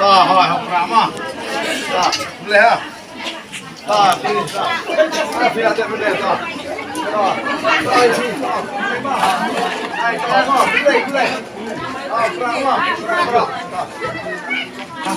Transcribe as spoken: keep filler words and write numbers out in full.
Ta, ha, ha, pra ma. Ta, boleh, ha. Ta, boleh, ta. Boleh, ta, boleh, ta. Ta. Ai, ta, ta, boleh, boleh. Ha, pra ma, pra, pra. Ta.